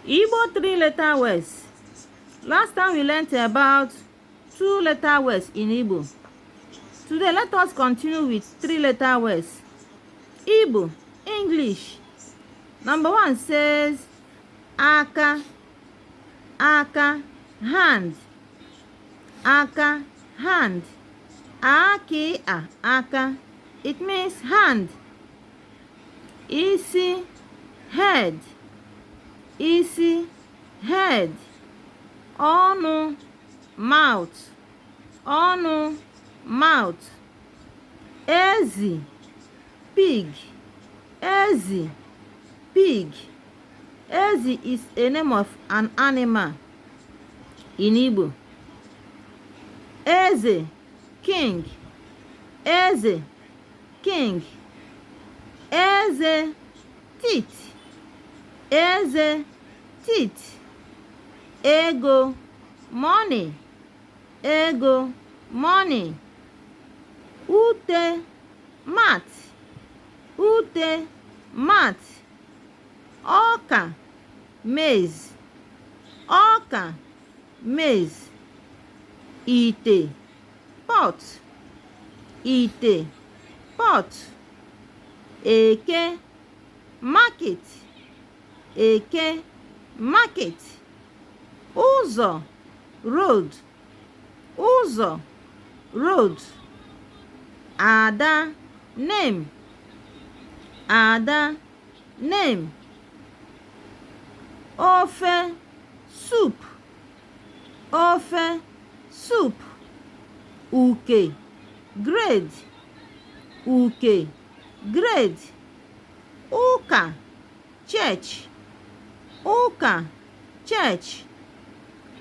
Igbo three-letter words. Last time we learned about two-letter words in Igbo. Today let us continue with three-letter words. Igbo, English. Number 1 says aka, aka, hand. Aka, hand. Aka, aka. It means hand. Isi, head. Isi, head. Ọnụ, mouth. Ọnụ, mouth. Ezi, pig. Ezi, pig. Ezi is a name of an animal in Igbo. Eze, king. Eze, king. Eze, teeth. Eze, teeth. Ego, money. Ego, money. Ute, mat. Ute, mat. Ọka, maize. Ọka, maize. Ite, pot. Ite, pot. Eke, market. Eke, market. Ụzọ, road. Ụzọ, road. Ada, name. Ada, name. Ofe, soup. Ofe, soup. Uke, grade. Uke, grade. Ụka, church. Ụka, church.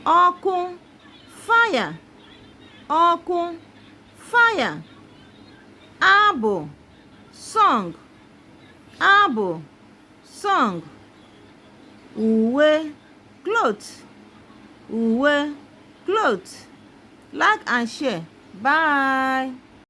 Ọkụ, fire. Ọkụ, fire. Abụ, song. Abụ, song. Uwe, cloth. Uwe, cloth. Like and share. Bye.